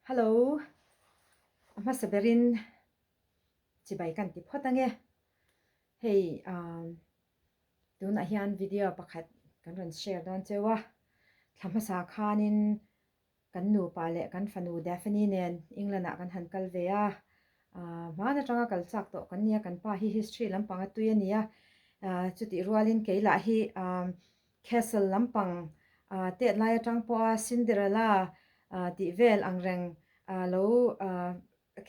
Hello, a hmasa berin chibai kan ti phawt ange. Hei tunah hian video pakhat kan rawn share dawn cheu a, thla hmasa khanin Kan nupa leh kan fanu Daphne nen England ah kan han kal ve a, hmaan atanga kal chak tawh kan nia, kan pa hi history lampang a tui a nia, chutih rualin kei lah hi castle lampang tet lai atang pawha Cinderella tih vel ang reng lo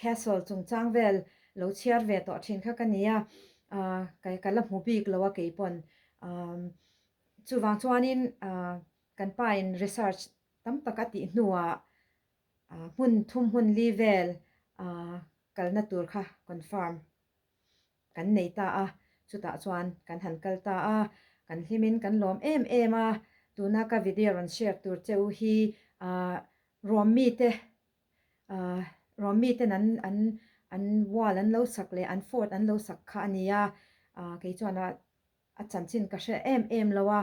castle chungchang vel lo chhiar ve tawh thin kha ka nia, ka la hmu bik lo a keipawn. Chuvang chuanin kan pa in research tam tak a tih hnuah hmun thum hmun li vel kalna tur kha confirm kan nei ta a, chutah chuan kan han kal ta a, kan hlimin kan lawm em em a, tuna ka video rawn share tur che u hi ruam mite ruam miten an an an wall an lo sak leh an fort an lo sak kha a ni a, kei chuan a A chanchin ka hre em em lo a,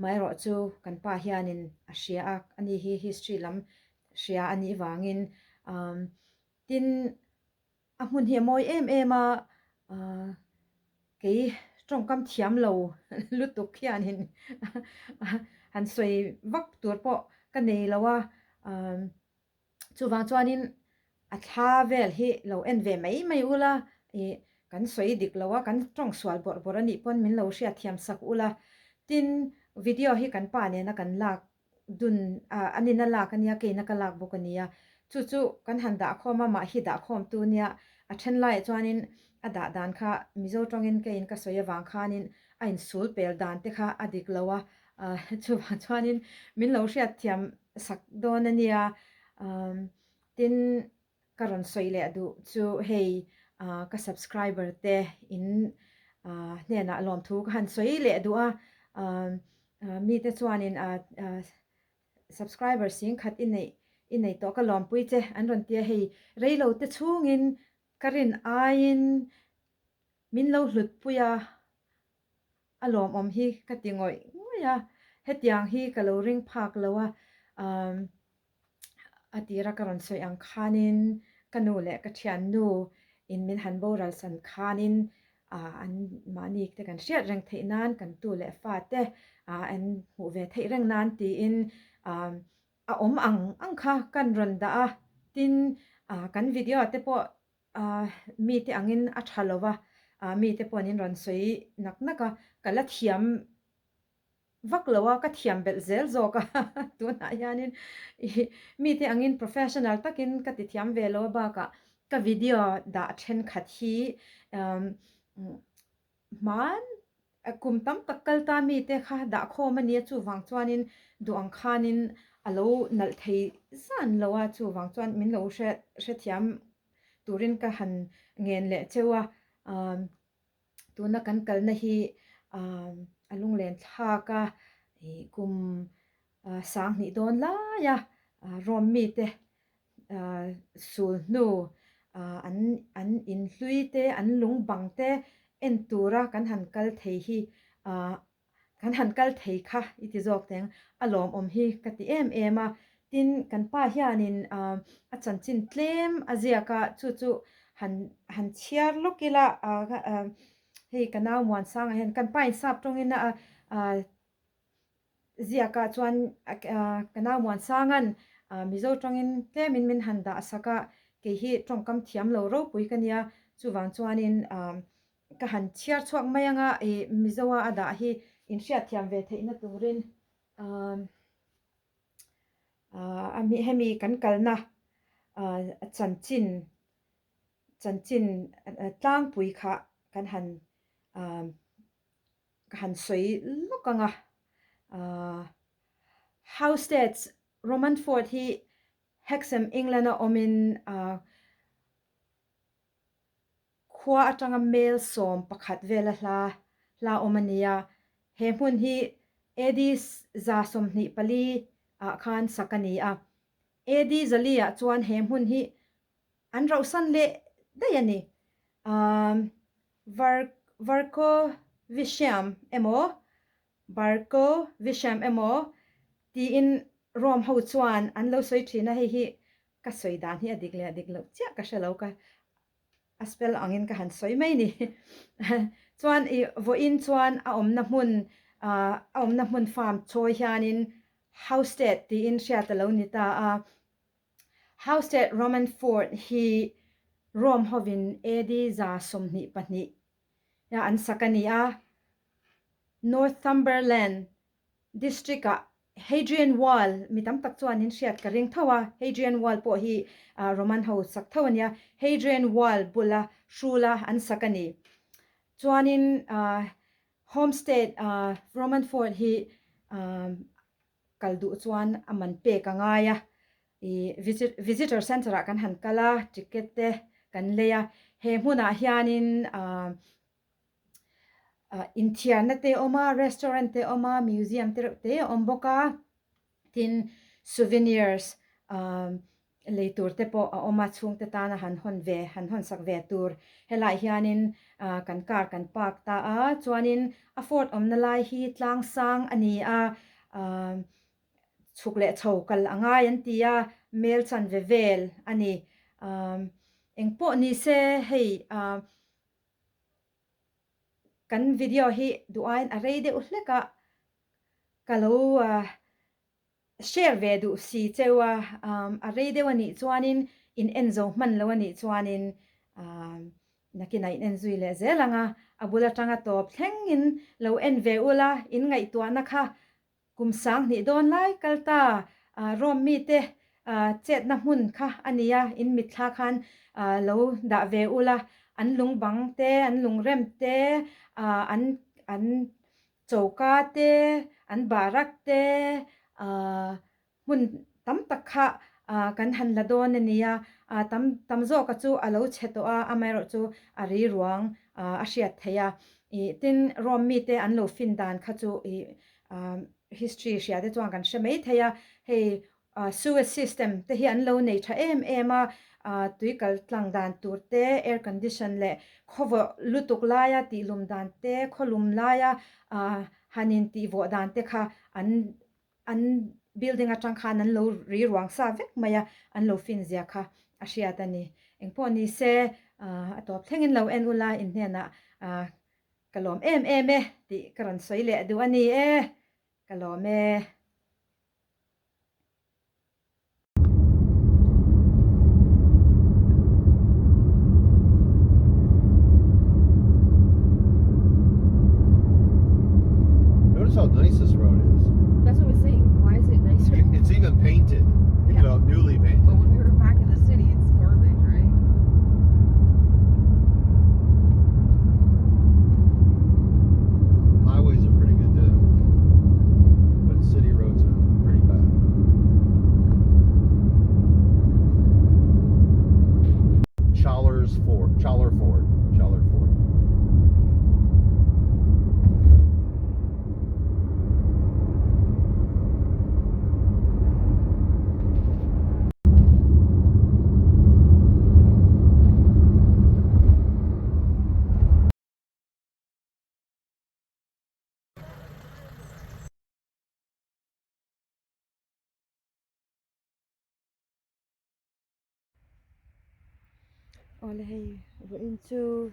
maherawh chu kan pa hianin a hria a, ani hi history lam hria a nih vangin umm tin a hmun hi a mawi em em a, ahh kei tawngkam thiam lo lutuk hianin han sawi vak tur pawh ka nei lo a, umm. Chuvang chuanin a thla vel hi lo en ve mai mai ula, ih kan sawi dik lo a, kan tawng sual bawrh bawrh a nih pawn min lo hriat thiam sak ula. Tin, video hi kan pa nena kan lak dun ah a nina lak a nia, keina ka lak bawk a nia. Chu chu kan han dah khawm a, mah hi dah khawm tu nia, a then laiah chuanin a dah dan kha Mizo tawngin keiin ka sawi avang khanin a insul pel dan te kha a dik lo a, chuvang chuanin min lo hriat thiam sak dawn a nia. Tin, ka rawn sawi leh duh chu hei ka subscriber te in hnenah lawmthu ka han sawi leh duh a, mite chuanin subscriber singkhat i neih i nei tawh ka lawmpui che an rawn ti a, hei reilo te chhungin ka rin aiin min lo hlutpui a. A lawmawm hi ka ti ngawih ngawih a, hetiang hi ka lo ring phak lo a, umm a tira ka rawn sawi ang khanin ka nu leh ka thiannu in min han boral san khanin ah an mahni te kan hriat reng theih nan kan tu leh fa te ah an hmuh ve theih reng nan tiin ah a awm ang ang kha kan rawn dah a, tin ah kan video te pawh Ahh mite angin a tha lo va, ahh mite pawhin in rawn sawi nak nak a, ka la thiam vak lo a, ka thiam belh zel zawk a tunah hianin ih mite angin professional takin ka ti thiam ve lo a bakah ka video dah thenkhat hi umm Hman kum tam tak kal ta mite kha dah khawm a nia chuvang chuanin duh ang khanin a lo nalh thei zan lo a, chuvang chuan min lo hre hrethiam turin ka han ngen leh cheu a, tuna kan kalna hi a lunglen thlak a, ih kum sanghnih dawn lai a Rome mite sul hnu an an inhlui te an lung bang te en tura kan han kal thei hi kan han kal thei kha i ti zawk teng a lawmawm hi ka ti em em a tin kan pa hianin a chanchin tlem a ziak a chu chu han han chhiar lawk ila hei ka nau Muansanga hian kan pa in sap tawngin a Ziakah chuan ka nau Muansanga'n Mizo tawngin tlemin min han dah sak a, kei hi tawngkam thiam lo ropui ka nia, chuvang chuanin ka han chhiar chhuak mai anga ih Mizoa a dah hi inhriatthiam ve theihna turin hemi kan kalna chanchin chanchin tlangpui kha kan han Ka han sawi lawk ang a, Housesteads Roman Fort hi Hexham, England a awmin khua atanga mel 11 vela hla hla awm a ni a. He hmun hi AD 124 ah khan sak a ni a. AD 4 ah chuan he hmun hi An rauhsan leh daih a ni. Varkovisiam emaw, Barkovisiam emaw tiin Rome ho chuan an lo sawi thin a, hei hi Ka sawi dan hi a dik leh a dik loh chiah ka hre lo ka a spell angin ka han sawi mai ni. Chuan i vawiin chuan a awmna hmun a awmna hmun farm chawi hianin Housestead tiin hriat a lo ni ta a. Housestead Roman Fort hi Rome hovin AD 122 a an sak a ni a. Northumberland District ah Hadrian Wall mi tam tak chuan in hriat ka ring tho a, Hadrian Wall pawh hi Roman ho sak tho a nia, Hadrian Wall bula hrula an sak a ni. Chuanin Homestead Roman Fort hi kal duh chuan a man pek a ngai a, i visitor centre ah kan han kal a, ticket te kan lei a, he hmunah hianin Inthiarna te a awm a, restaurant te a awm a, museum te reuh te a awm bawk a, tin souvenirs lei tur te pawh a awm a, chhungte tana han hawn ve han hawn sak ve tur helaiah hianin kan car kan park ta a, chuanin a fort awmna lai hi tlang sang a ni a, chhuk leh chho kal a ngai an ti a, mel chanve vel a ni, engpawh ni se hei. Kan video hi duh aiin a rei deuh hlek a, ka lo share ve duh si cheu a, a rei deuh a nih chuanin in en zo hman lo a nih chuanin nakinah in en zui leh zel ang a, a bul atanga tawp thlengin lo en ve ula in ngaihtuahna kha Kum 2000 dawn lai kal ta Rome mite chetna hmun kha a ni a, in mitthla khan lo dah ve ula, an lungbang te, an lungrem te, an an choka te, an barak te, hmun tam tak kha kan han la dawn a ni a, tam tam zawka chu a lo chhe tawh a, amaherawhchu a ri ruang a hriat theih a. Ih tin Rome mite an lo fin dan kha chu ih history hria te chuan kan hre mai thei a, hei sewage system te hi an lo nei tha em em a, tui kal tlang dan tur te, air condition leh khawvawh lutuk laia tihlum dan te, khawlum laia han in tihvawh dan te kha an An building atang khan an lo ri ruang sa vek mai a, an lo fin zia kha a hriat a ni. Engpawh ni se, a tawp thlengin lo en ula in hnenah ka lawm em em e tih ka rawn sawi leh duh a ni e, ka lawm e. Notice how nice this road is. That's what I was saying. Why is it nicer? It's even painted. You know, newly painted. But when we were back in the city, it's garbage, right? Highways are pretty good too. But city roads are pretty bad. Choller's Ford. Choller Ford. Choller Ford. Awle hei vawiin chu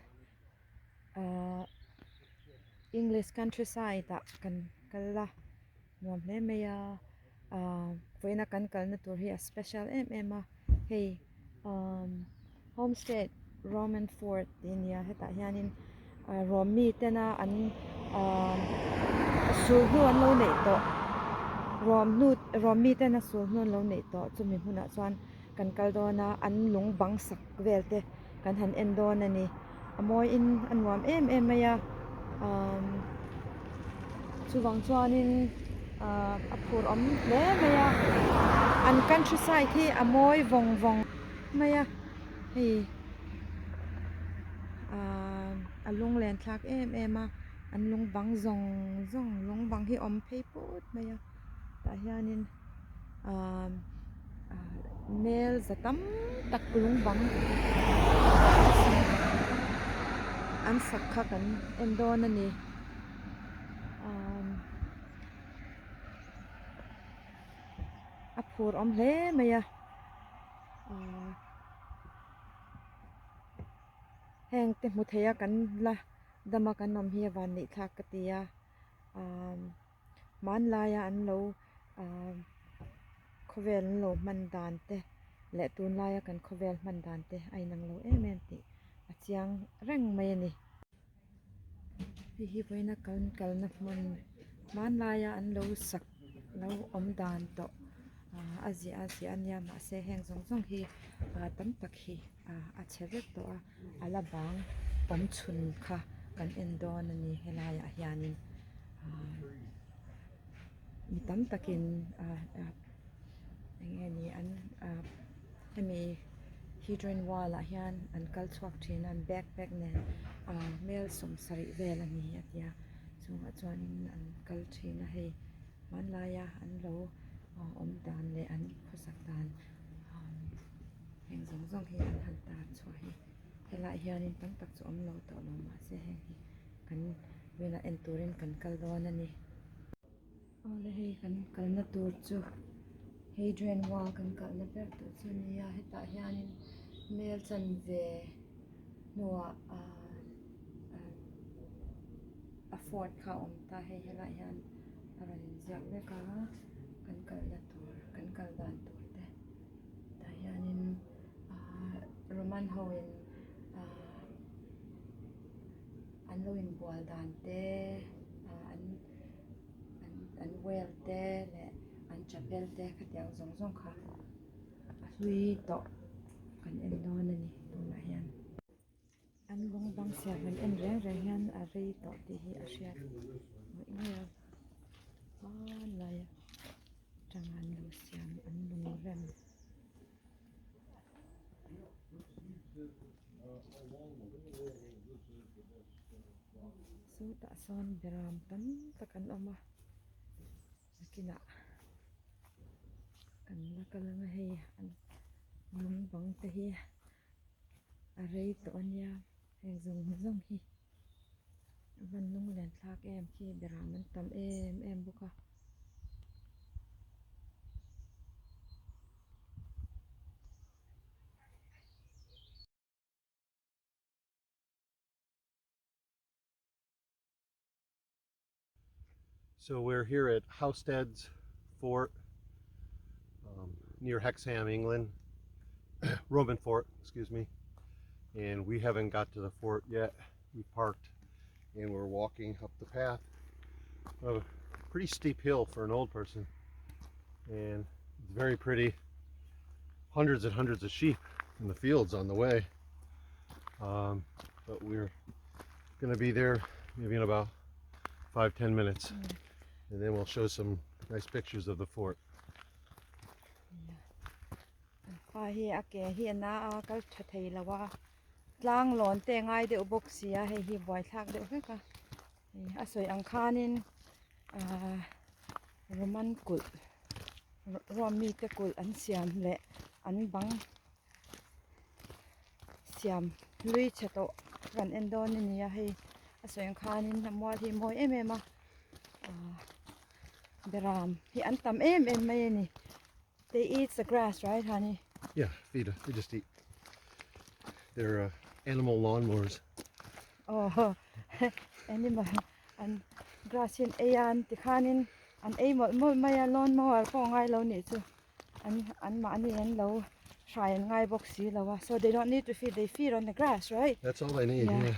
ahh English countryside ah kan kal a nuam hle mai a ahh vawiina kan kalna tur hi a special em em a hei umm Homestead Roman Fort tih a ni a hetah hianin ahh Rome mi tena an ahh sul hnu an lo neih tawh Rome hnu Rome mi tena sul hnu an lo neih tawh chumi hmunah chuan kan kal dawn a an lung bang sak vel te kan han en dawn a ni a mawiin a nuam em em mai a umm chuvang chuanin ahh a phur awm hle mai a an countryside hi a mawi vawng vawng mai a hei ahh a lunglen thlak em em a an lung bang zawng zawng lung bang hi awm phei put mai a tah hianin ahh mel za tam tak lung bang an sak kha kan en dawn a ni ahh a phur awm hle mai a. Ahh heng te hmu thei a kan la dama kan awm hi a van neih thlak ka ti a ahh hmanlaia an lo ahh khawvel an lo hman dan te leh tunlaia kan khawvel hman dan te a inang lo em em tih a chiang reng mai a ni. Hei hi vawiina kan kalna hmun hmanlaia an lo sak lo awm dan tawh ah a ziah a ziah a nia mahse heng zawng zawng hi ah tam tak hi ah a chhe vek tawh a a la bang awm chhun kha kan en dawn a ni helaiah hianin ah mi tam takin ah ah eng nge ni an ah hemi Hadrian wall ah hian an kal chhuak thin a an backpack nen ah mel sawmsarih vel a ni a tia chungah chuanin an kal thin a hei hmanlaia an lo awm dan leh an khawsak dan heng zawng zawng hi an han tar chhuah hi helaiah hianin tam tak chu awm lo tawh lo mahse heng hi kan vawiinah en turin kan kal dawn a ni. Awle hei kan kalna tur chu Hadrian wall kan kalna ber tur chu a nia hetah hianin mel chanve hnuah ahh a fort kha a awm ta hei helaiah hian a rawn inziak vek a kan kalna tur kan kal dan tur te tah hianin ahh Roman ho in ahh an lo inbual dan te ahh an. an well te leh an chapel te khatiang zawng zawng kha a hlui tawh kan en dawn a ni tunah hian an lung bang siam han en reng reng hian a rei tawh tih hi a hriat ngawih ngawih a hmanlai atanga an lo siam an lung rem. Sawtah sawn beram tam tak an awm a nakinah kan la kal ang a hei an lung bang te hi a rei tawh a nia heng zawng zawng hi a van lunglen thlak em khi beram an tam em em bawk a. So we're here at Housesteads Fort um, near Hexham, England. Roman fort, excuse me. And we haven't got to the fort yet. We parked and we're walking up the path of a pretty steep hill for an old person. And it's very pretty. Hundreds and hundreds of sheep in the fields on the way. Um, but we're gonna be there maybe in about 5-10 minutes. And then we'll show some nice pictures of the fort. Pa hi a ke hi a na a kal tha thei lo a tlang lawn te a ngai deuh bawk si a hei hi buaithlak deuh vek a hei a sawi ang khanin ahh Roman kulh Rome mite kulh an siam leh an bang siam hlui chhe tawh kan en dawn a ni a hei a sawi ang khanin a mual hi a mawi em em a ahh beram hi an tam em em mai a ni they eat the grass right honey Yeah, feed they just eat. They're uh, animal lawnmowers. Oh, animal an grass hi an ei a an tikhanin an ei mawlh mawlh mai a lawnmower pawh a ngai lo nih chu. an an mahni an lo hrai an ngai bawk si lo a so they don't need to feed they feed on the grass right That's all they need, Yeah. yeah.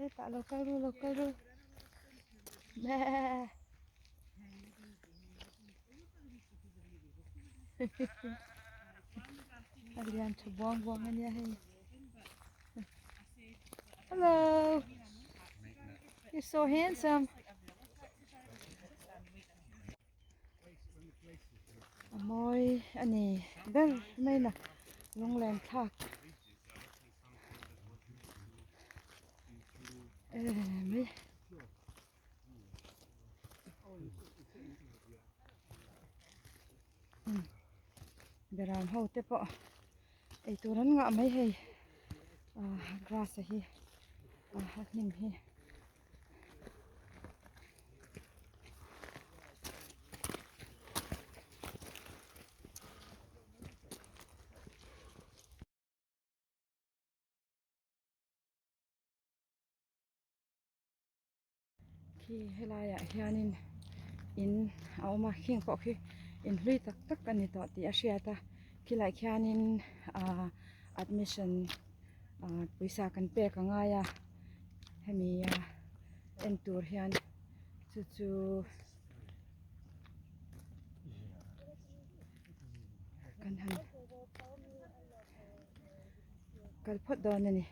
Hetah lo kal ru lo kal ru a lian tha buang buang a nia hei hello you're so handsome a mawi a ni ber mai na lunglen thlak em mai. Beram ho te pawh eitur an ngah mai hei ah grass a hi ah a hnim hi. Khi helaiah hianin in a awm a khing pawh khi in hlui tak tak a ni tawh tih a hriat a khilaiah khianin ahh admission ahh pawisa kan pek a ngai a hemi a en tur hian chu chu kan han kal phawt dawn a ni.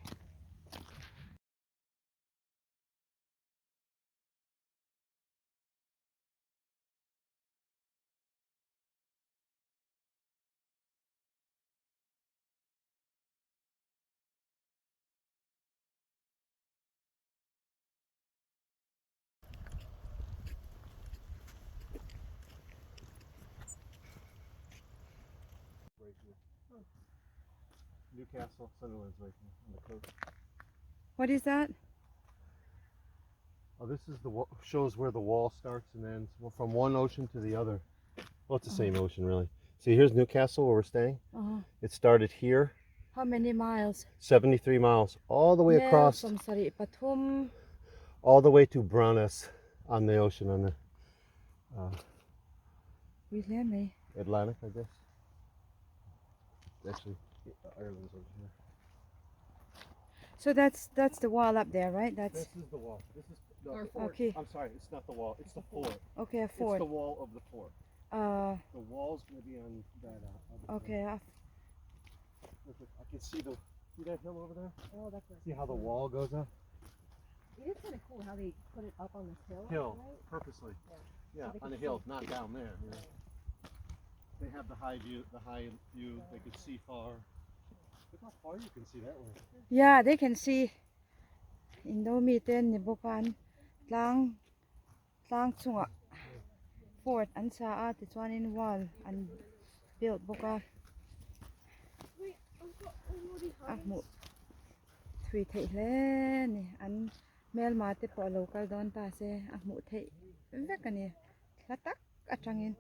Newcastle, Sunderland's right here on the coast. What is that? Oh, this is the shows where the wall starts and ends. Well, from one ocean to the other. Well, it's the same ocean, really. See, here's Newcastle where we're staying. It started here. How many miles? 73 miles, all the way across. All the way to Brownness on the ocean, on the Atlantic, I guess. Actually, Ireland's over here. So that's the wall up there, right? That's this is the wall. This is no, Or fort. Okay. I'm sorry, it's not the wall. It's the fort. Okay, a fort. It's the wall of the fort. The wall's going to be on that. Other Okay. Side. Look, look, I can see the see that hill over there. Oh, that's right. See how the wall goes up? It is kind of cool how they put it up on this hill. Hill, right? purposely. Yeah. Yeah, So they on can the see. hill, not down there. You know? They have the high view. The high view. They could see far. Look how far you can see that way. Yeah, they can see. Indo mi ten ni bawk a tlang tlang chungah fort an sa a tichuanin wall an build bawk a a hmuh thui theih hle a ni an hmelma te pawh a lo kal dawn ta se a hmuh theih vek a ni hla tak atangin.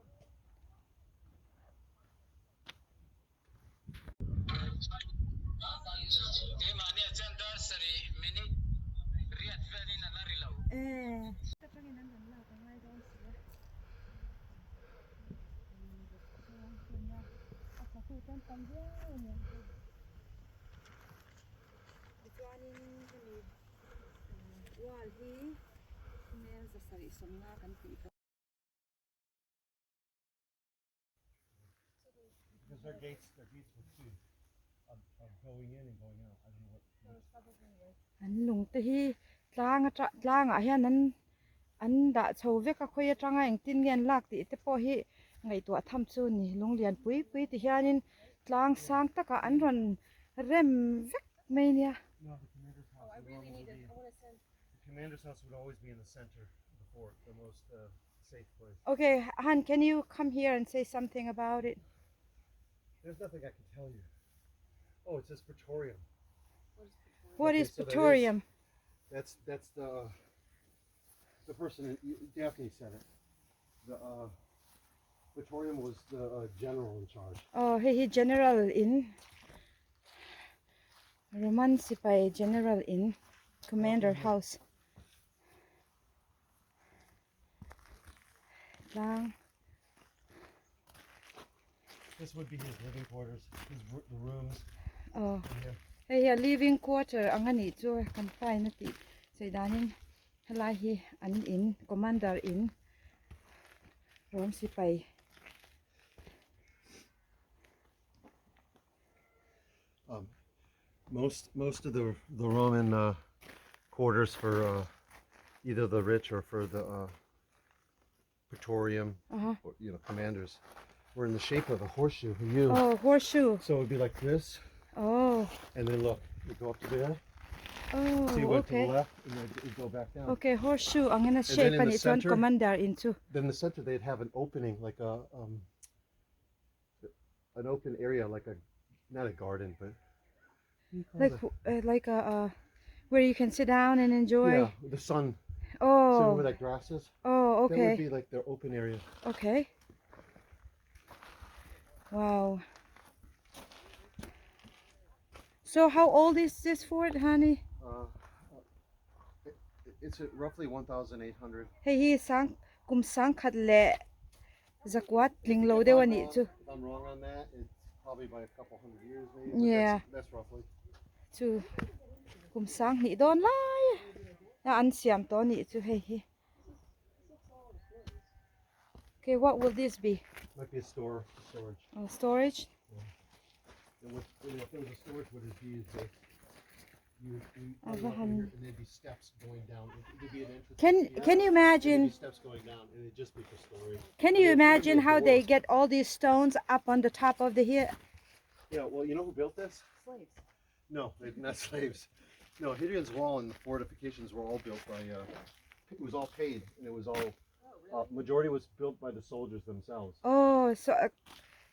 Because their gates, their gates were two, of, of going in and going out. I don't know what. An lung te hi tlang atang tlangah hian an an dah chho vek a khawi atanga engtin nge an lak tih te pawh hi ngaihtuah tham chu a ni lung lian pui pui ti hianin tlang sang takah an rawn rem vek mai nia. No, the commander's house. Oh, I would really normally need to. be- I want to send. The commander's house would always be in the center of the fort, the most safe place. Okay, Han, can you come here and say something about it? There's nothing I can tell you. Oh, it says Praetorium. What Okay, is so that is- Praetorium? That's the person that Daphne said it. The Praetorium was the general in charge. Oh, hei hi general in Roman sipai general in commander house. Tlang. This would be his living quarters, his the rooms. Oh. In here. Hei hi a living quarter ang ani chu kan pai na tih sawi danin helai hi an in commander in Rome sipai. Most of the Roman quarters for either the rich or for the Praetorium or commanders were in the shape of a horseshoe. A U. Oh, horseshoe. So it would be like this. Oh. And then look, you go up to there. Oh, So you went to the okay. left and then you go back down. Okay, horseshoe ang ina And then shape in the ani chuan center, commander in chu. Then the center they'd have an opening like a an open area like a not a garden but Like like a uh, where you can sit down and enjoy. Yeah, the sun. Oh. See where that grass is? Oh, okay. That would be like their open area. Okay. Wow. So how old is this fort, honey? Uh, it, it's at roughly 1,800. Hei hi sang kum sangkhat leh zakuat tling lo deuh a nih chu. If I'm wrong on that, it's probably by a couple hundred years maybe. But Yeah. That's, that's roughly. Chu kum sang hnih dawn lai a an siam tawh a nih chu hei hi. Okay, what will this be? Might be a store storage. Oh, storage? Yeah. And what, if it was a storage, what it'd be is that you, you A go va up han here and there'd be steps going down. There'd be an entrance Can here, can you and there'd imagine? be steps going down, and it'd just be for storage. Can you There'd be imagine a how they door. get all these stones up on the top of the hill? Yeah, well, you know who built this? Slaves. No, they, not slaves. No, Hadrian's Wall and the fortifications were all built by. It was all paid, and it was all. Oh, really? Majority was built by the soldiers themselves. Oh, so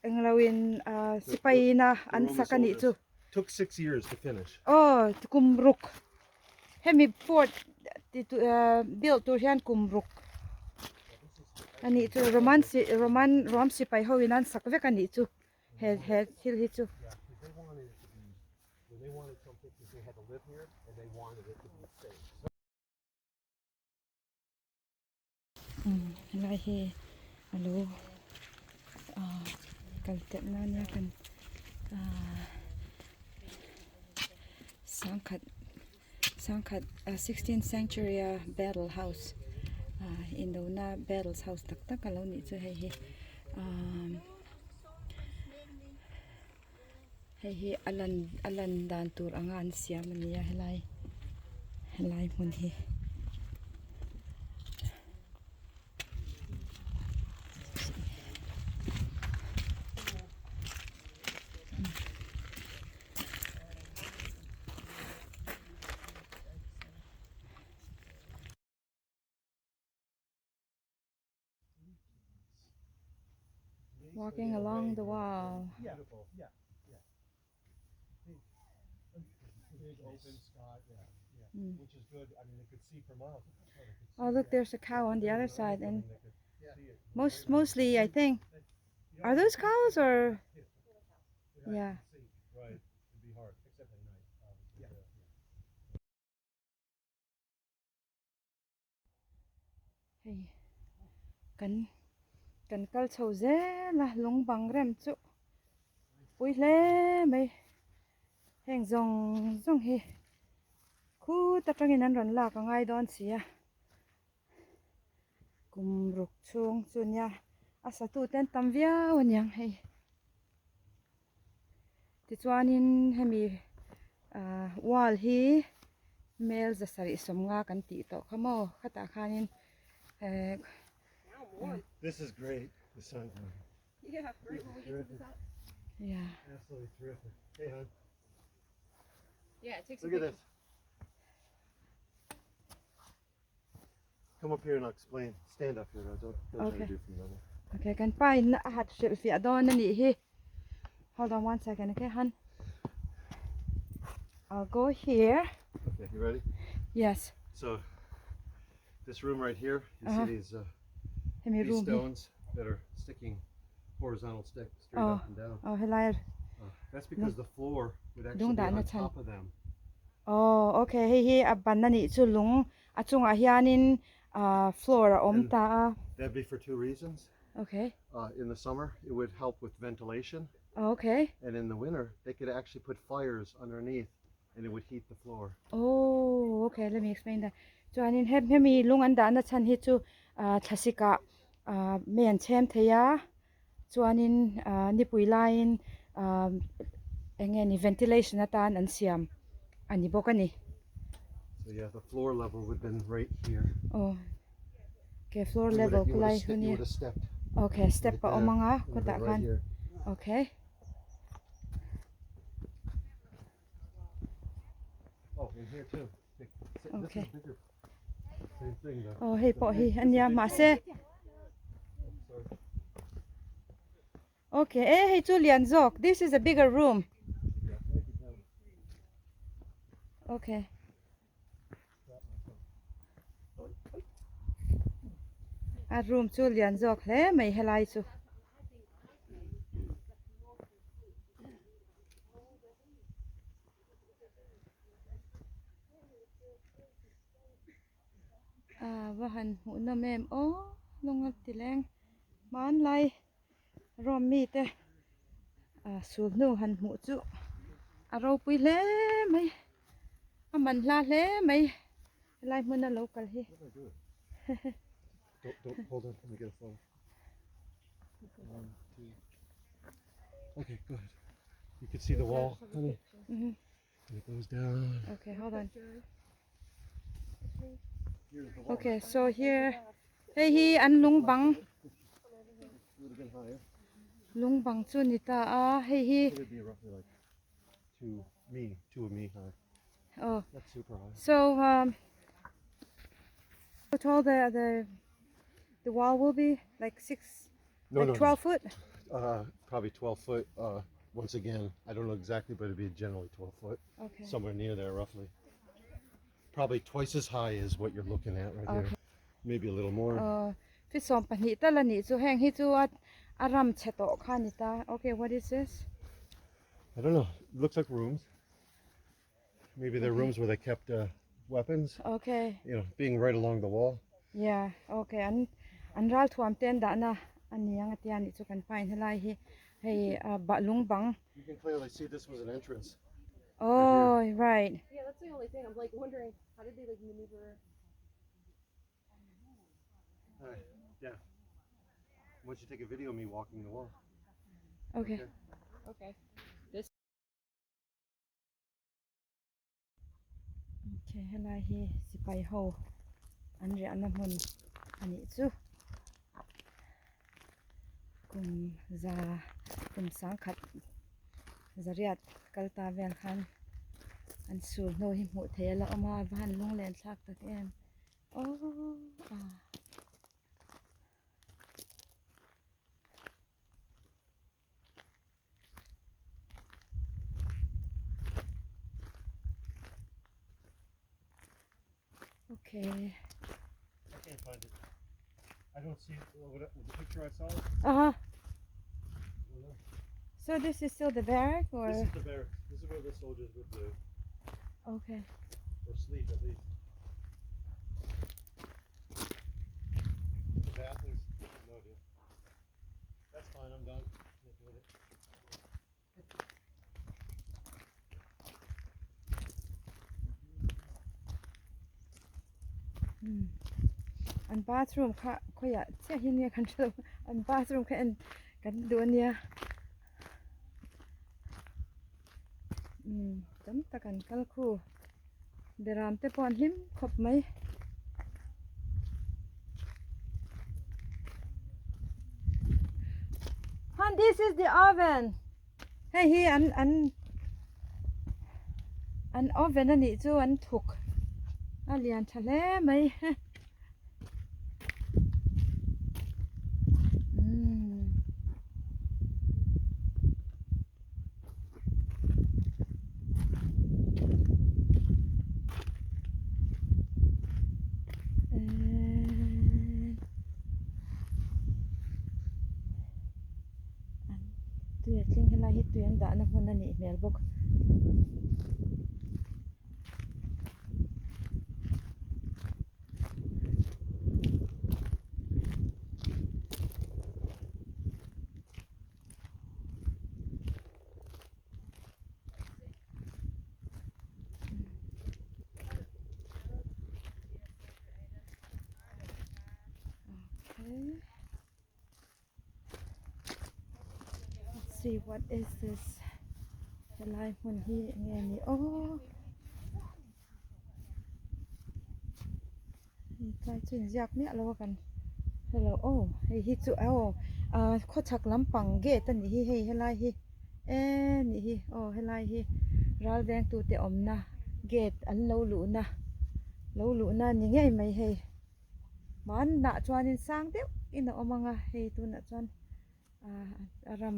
englo in The, sipai na the an Roman sak a nih soldiers chu. took 6 years to finish. Oh, kum ruk. Hemi fort ti tu build tur hian kum ruk a nih chu. Roman si Roman Rom sipai ho in an sak vek a nih chu. He he thil hi chu. Yeah, because they wanted it to be when they wanted something because they had to live here and they wanted it to be safe. So Helai hi alo kal tep na nia kan sangkhat sangkhat 16th century a battle house indona battles house tak tak alo nih chu hei hi hei hi a lan a lan dan tur anga an siam ania helai helai hmun hi. Walking along the wall. Beautiful. Yeah. Yeah. Big, big open sky. Yeah. Which is good. I mean, they could see for miles. They could Oh, see look, that. there's a cow on the other side, and They could see it. mostly, I think, are those cows or yeah? Right. It'd be hard, except at night, obviously. Yeah. Hei, kan kan kal chho zel a lung bang rem chu pui hle mai heng zawng zawng hi khut atangin an rawn lak a ngai dawn si a kum ruk chhung chu nia a satu ten tam viau aniang hei tichuanin hemi ah wall hi mel zasarih sawmnga kan tih tawh kha maw khatah khanin eh Now more. This is great. The sun. Yeah, right when we get to the top. Yeah. Absolutely terrific. Hey, hon. Yeah, it takes a Look at picture. this. Come up here and I'll explain. Stand up here. Though. Don't try Okay. to do from down there. Okay, kan pa in a hat hrilh fiah dawn a nih hi. Hold on one second, okay, hun? I'll go here. Okay, you ready? Yes. So, this room right here, you see these Hemi these room hi. stones that are sticking horizontal stick straight Oh. up and down. Oh, helai. That's because the floor would actually Lung be dah na on chan. top of them. Oh, okay. Hei hi a ban a nih chu lung a chungah hianin floor a awm And- ta a. That'd be for two reasons. Okay. In the summer, it would help with ventilation, Oh, okay. and in the winter, they could actually put fires underneath, and it would heat the floor. Oh, okay. Let me explain that. Chuanin hem hemi lung an dah na chhan hi chu thlasika mei an chhem thei a. Chuanin nipui laiin enge ni ventilation atan an siam ani bawk ani. So yeah, the floor level would have been right here. Oh. Okay, floor You would've- level you would've kulai you hunia. would have stepped Okay, step right a there. awm anga It would've khawtah been right khan. here. Okay. Oh, in here too. This Okay. is bigger. Same thing though. Oh, hei pawh hi ania mahse Sorry. Okay e hei chu lian zawk this is a bigger room. Okay. A room chu lian zawk hle mai helai chu. A va han hmuh nawm em aw lung a ti leng hmanlai rawm mite ah sul hnu han hmuh chu a ropui hle mai a man hla hle mai helai hmuna lo kal hi. Okay, go ahead. You can see the wall, honey. Mm -hmm. And it goes down. Okay, hold on. Okay, so here, hei hi an lung bang. Lung bang chu ni ta a, hei hi. Two me, two of me high. Oh. That's super high. So um, how tall the the the wall will be? Like six, no, like no, 12 foot? Uh, probably 12 foot. Uh, once again, I don't know exactly, but it'd be generally 12 foot. Okay. Somewhere near there, roughly. Probably twice as high as what you're looking at right okay. there. Maybe a little more. Uh, feet 12 tal ani chu heng hi chu a a ram chhe tawh kha ni ta. Okay, what is this? I don't know. It looks like rooms. Maybe they're rooms where they kept uh, weapons. Okay. You know, being right along the wall. Yeah, okay. An an ral thuam ten dah na ani ang atia ni chu kan pain helai hi hei uh, lung bang. You can clearly see this was an entrance. Oh, right, right. Yeah, that's the only thing. I'm like wondering how did they like maneuver All right, yeah. Why don't you take a video of me walking the wall? Okay. Okay. This Okay, helai hi sipai ho an riahna hmun a nih chu kum za kum sangkhat zariat kal ta vel khan an sur hnu hi hmuh theih a la awm a a va han lunglen thlak tak em aw ah. Okay. I can't find it. I don't see it. What, the picture I saw. Uh huh. So this is still the barrack, or this is the barracks. This is where the soldiers would live. Okay. Or sleep at least. The bathrooms. No idea. That's fine. I'm done. Doing it. Hmm. An bathroom kha khawiah chiah hi nia kan hre lo an bathroom kha en kan duh ania umm tam tak an kal khu beram te pawh an hlim khawp mai. Han this is the oven hei hi an an an oven a nih chu an thuk a lian tha hle mai umm. Tui a tling helai hi tui an dahna hmun a nih hmel bawk. Okay. Let's see what is this. Helai hmun hi nge ni aw. Hei tlai chu inziak miah lo a kan hrelo aw hei hi chu aw ah khawchhak lampang gate a nih hi hei helai hi eee nih hi aw helai hi ral veng tute awmna gate an lo luhna lo luhna a ni ngei mai hei hmanah chuanin sang deuhin a awm ang a hei tunah chuan. A ram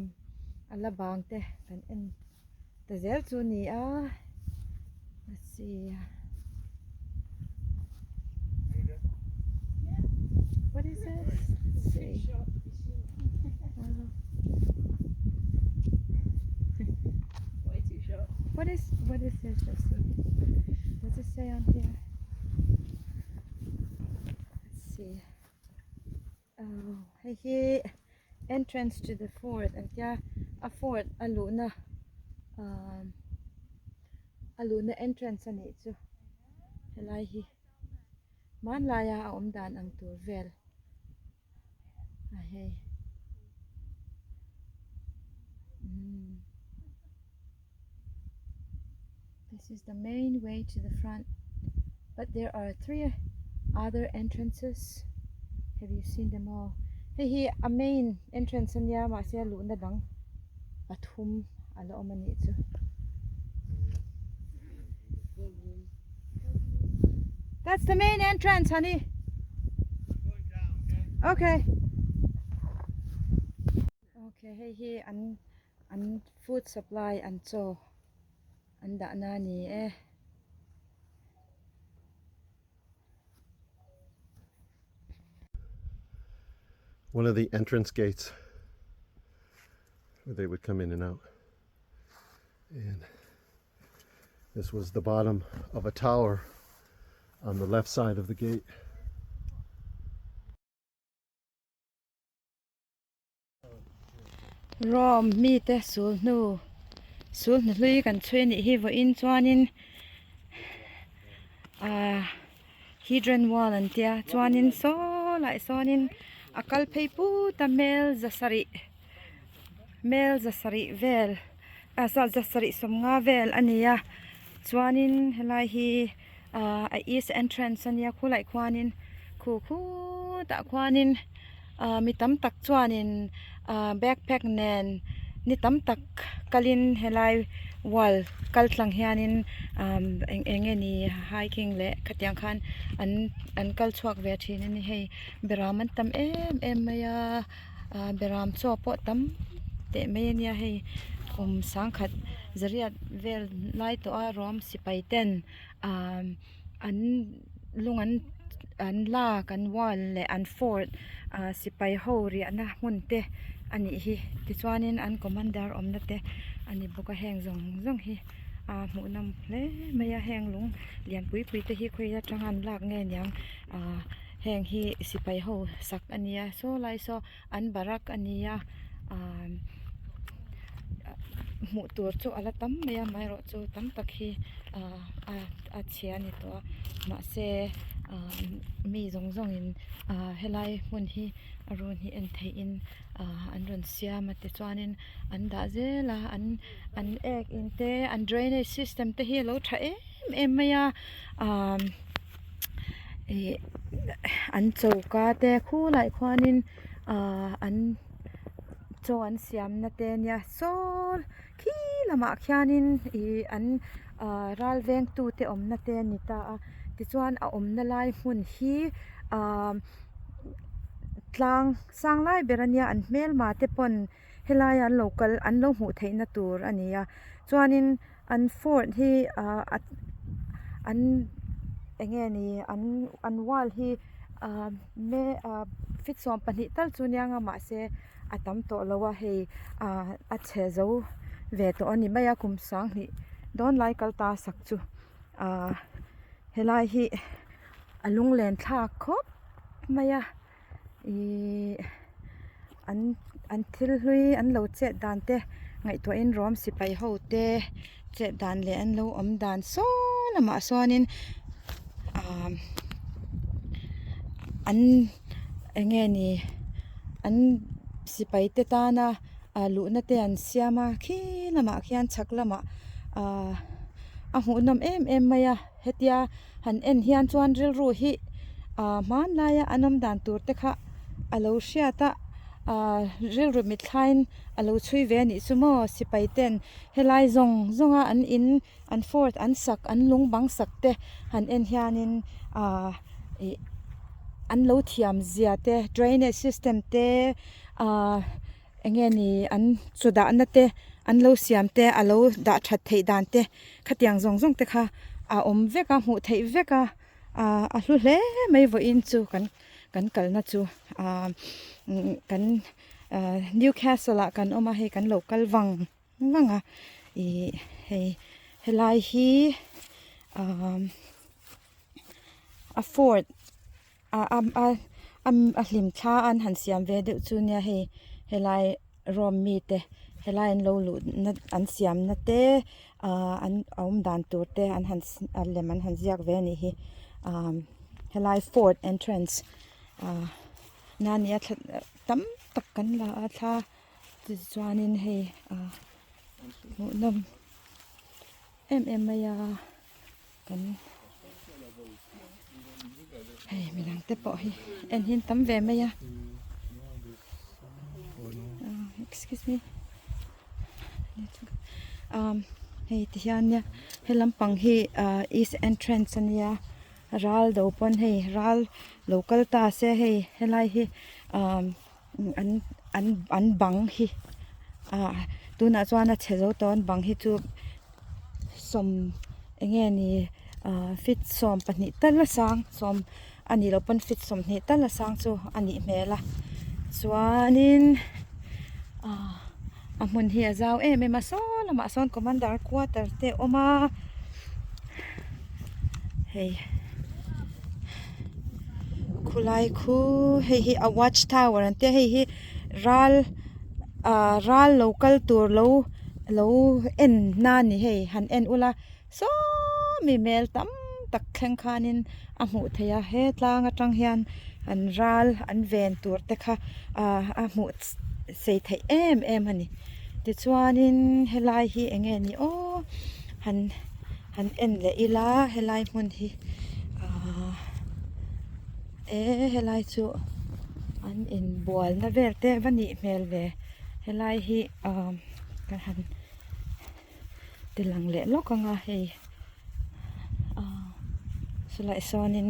a la bang te kan en ta zel chu a ni a let's see what is this let's see what is what is this let's see does it say on here let's see Aw hei hi entrance to the fort an tia a fort a luhna ahh a luhna entrance a nih chu helai hi hmanlaia a awm dan ang tur vel a hei umm this is the main way to the front but there are three other entrances have you seen them all hei hi a main entrance ania mahse a luhna dang pathum a la awm a nih chu. That's the main entrance honey. Okay. Okay hei hi an an food supply an chaw an dahna a ni e. One of the entrance gates where they would come in and out. And this was the bottom of a tower on the left side of the gate. Rome mite sul hnu sul hnu hlui kan chhui anih hi vawiin chuanin ahh Hydran wall an tia chuanin saw lai sawnin a kal phei put a mel za sarih mel za sarih vel ah za sarih sawmnga vel a ni a chuanin helai hi ah a east entrance a nia khulai khuanin khu khutah khuanin ah mi tam tak chuanin ah backpack nen ni tam tak kalin helai wall kal tlang hianin ah eng eng nge ni hiking leh khatiang khan an an kal chhuak ve thin a ni hei beram an tam em em mai a ah beram chaw pawh tam teh mai a nia hei kum sangkhat zariat vel lai tawh a ruam sipai ten ah an lung an an lak an wall leh an fort ah sipai ho riahna hmun te a nih hi tichuanin an commander awmna te a ni bawk a heng zawng zawng hi ah hmuh nawm hle mai a heng lung lian pui pui te hi khawi atanga an lak nge niang ah heng hi sipai ho sak a nia saw lai saw an barak a nia ah hmuh tur chu a la tam mai a amaherawh chu tam tak hi ah a chhia a ni tawh a mahse ah mi zawng zawng in ah helai hmun hi a run hi en theih in ah an rawn siam a tichuanin an dah zel a an an ek in te an drainage system te hi a lo tha em em mai a ah ih an choka te khulai khuanin ah an chaw an siamna te ania saw khi lamah khianin ih an ah ral veng tu te awmna te a ni ta a tichuan a awmna lai hmun hi ah tlang sang lai ber ania an hmelma te pawn helai ah an lo kal an lo hmuh theihna tur a ni a chuanin an fort hi ah an eng nge ni an an wall hi ah me ah feet 12 tal chu nia nga mahse a tam tawh lo a hei ah a chhe zo ve tawh a ni mai a kum sanghnih dawn lai kal ta sak chu ah helai hi a lunglen thlak khawp mai a ihh an an thil hlui an lo chet dan te ngaihtuahin rawm sipai ho te chet dan leh an lo awm dan saw lamah sawnin ah an eng nge ni an sipai te tana ah luhna te an siam a khi lamah khian chhak lamah ah a hmuhnawm em em mai a hetia han en hian chuan rilru hi ah hmanlaia an awm dan tur te kha a lo hriat a ah rilru mitthlaiin a lo chhui ve a nih chu maw sipai ten helai zawng zawng a an in an fort an sak an lung bang sak te han en hianin ah ih an lo thiam zia te drainage system te ah. Enge ni an chaw dahna te an lo siam te a lo dah that theih dan te khatiang zawng zawng te kha a awm vek a hmuh theih vek a ah a hlu hle mai vawiin chu kan kan kalna chu ah kan ah Newcastle ah kan awm a hei kan lo kal vang vang a ih hei helai hi ah a fort a a a a hlim thla an han siam ve deuh chu nia hei helai Rome mite helai an lo luh na an siam na te ahh an awm dan tur te an han a lem an han ziak ve a nih hi ahh helai fort entrance ahh na nia thla tam tak kan la a thla tichuanin hei ahh hmuhnawm em em mai a. Kan hei midang te pawh hi en hi an tam ve mai a excuse me um hei ti hian nia he lampang hi ah east entrance ania ral do pawn hei ral lo kal ta se hei helai hi um an an an bang hi ah tunah chuan a chhe zo tawh a an bang hi chu. Sawm eng nge ni ah feet 20 tal a sang sawm a nih loh pawn feet 20 tal a sang chu a nih hmel a chuanin ah a hmun hi a zau em em a saw lamah sawn commander quarter te a awm a hei khulai khu hei hi a watch tower an tia hei hi ral ah ral lo kal tur lo. Lo en na ni hei han en ula sawmi hmel tam tak thleng khanin a hmuh theih a he tlang atang hian an ral an ven tur te kha ah a hmuh sei theih em em a ni tichuanin helai hi eng nge ni aw han han en leh ila helai hmun hi ah e helai chu an inbualna vel te va nih hmel ve helai hi. Ahm ka han ti lang leh lawk ang a hei ah chulaiah sawnin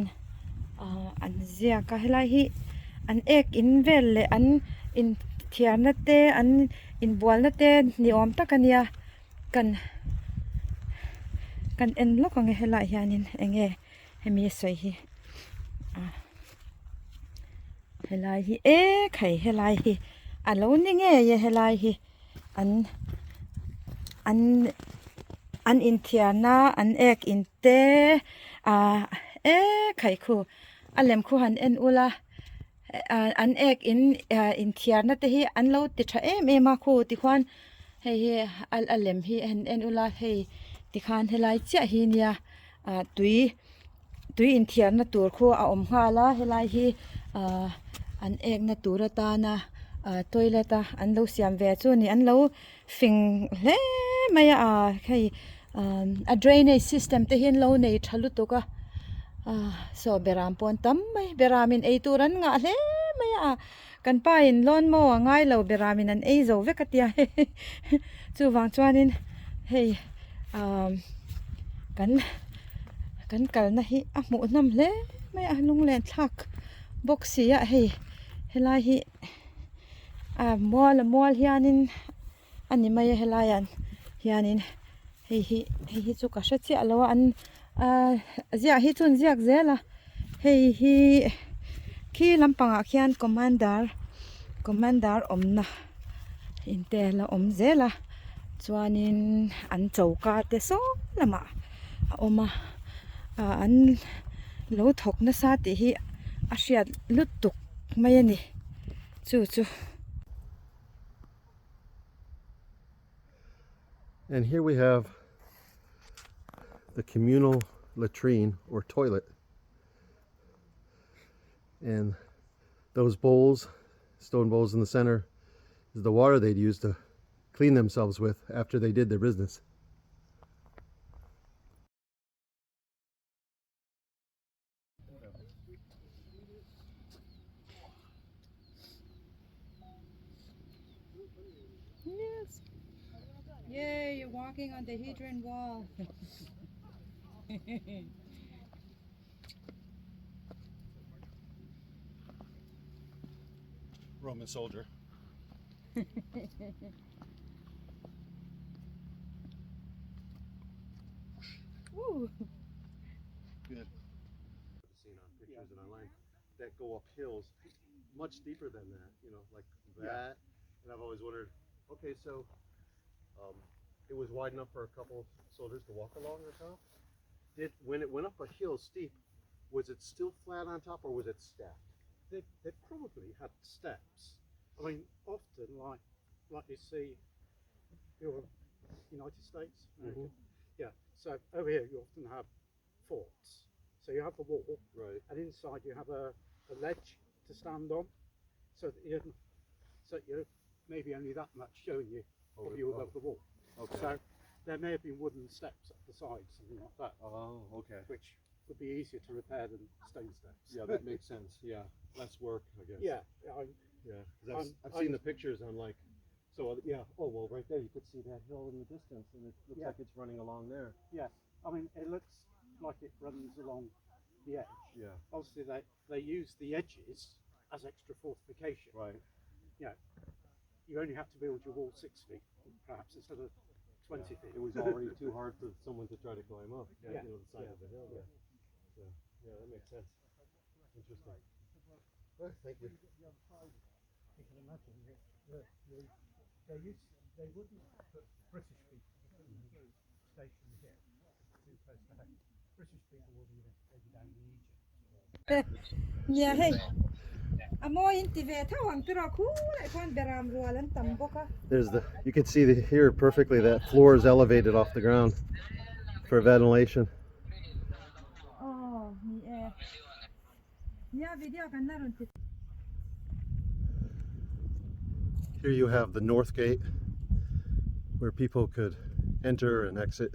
ah an ziak a helai hi an ek in vel leh an inthiarna te an inbualna te ni awm tak a nia kan kan en lawk ang e helaiah hianin eng nge hemi a sawi hi ah helai hi e khai helai hi a lo ni ngei e helai hi an an an inthiarna an ek in te ah e khai khu a lem khu han en ula ah an ek in ah inthiarna te hi an lo ti tha em em a khu tikhuan hei hi a lem hi han en ula hei tikhan helai chiah hi nia ah tui tui inthiarna tur khu a awm nghal a helai hi ah an ekna tur atana ah toilet a an lo siam ve chu a ni an lo fing hle mai a ah hei ah a drainage system te hi an lo nei tha lutuk a ah saw beram pawh an tam mai beram in eitur an ngah hle mai a kan pa in lawn maw a ngai lo beram in an ei zo vek a tia chuvang chuanin hei ah kan kan kalna hi a hmuh hnawm hle mai a lunglen thlak bawk si a hei helai hi ah mual a mual hianin a ni mai a helai ah hianin hei hi hei hi chu ka hre chiah lo a an ah ziah hi chu an ziak zel a hei hi khi lampangah khian commander commander awmna in te la awm zel a chuanin an choka te saw lamah a awm a ah an lo thawk nasa tih hi a hriat lutuk mai a ni chu chu. And here we have the communal latrine or toilet. And those bowls, stone bowls in the center, is the water they'd use to clean themselves with after they did their business. Yes. Yay, you're walking on the Hadrian Wall. Roman soldier. Good. Seen on pictures and online that go up hills much steeper than that, you know, like that. And I've always wondered, okay, so um, it was wide enough for a couple soldiers to walk along the top. Did when it went up a hill steep, was it still flat on top or was it stacked? They, they probably had steps. I mean, often, like like you see, you're United States, America. Mhm. Yeah. So over here, you often have forts. So you have the wall, Right. and inside you have a, a ledge to stand on, so that you so you're maybe only that much showing you Over- of you oh. above the wall. Okay. So there may have been wooden steps at the side, something like that, Oh, okay. which would be easier to repair than stone steps. Yeah, that makes sense. Yeah, less work, I guess. yeah. I, Yeah, 'cause I've, I'm- I've seen I'm- the pictures on like, so yeah. Oh well, right there you could see that hill in the distance, and it looks Yeah. like it's running along there. yeah. I mean, it looks like it runs along the edge. Yeah. Obviously, they, they use the edges as extra fortification. Right. You know, you only have to build your wall 6 feet, perhaps, instead of 20 feet. It was already too hard for someone to try to climb up. Yeah. You know, the side Yeah. of the hill. There. So yeah, that makes sense. Interesting. Well, thank you. You can imagine that the, the, they used they wouldn't put British people stationed here too close to home. British people will be maybe down in Egypt. Nia hei a mawi in ti ve tho ang tiraw khulai khuan beram rual an tam bawk a. There's the you can see the, here perfectly that floor is elevated off the ground for ventilation. Aw ni e. Nia video kan la rawn ti. Here you have the north gate where people could enter and exit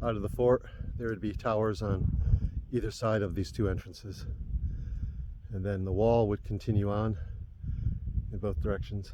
out of the fort. There would be towers on either side of these two entrances. And then the wall would continue on in both directions.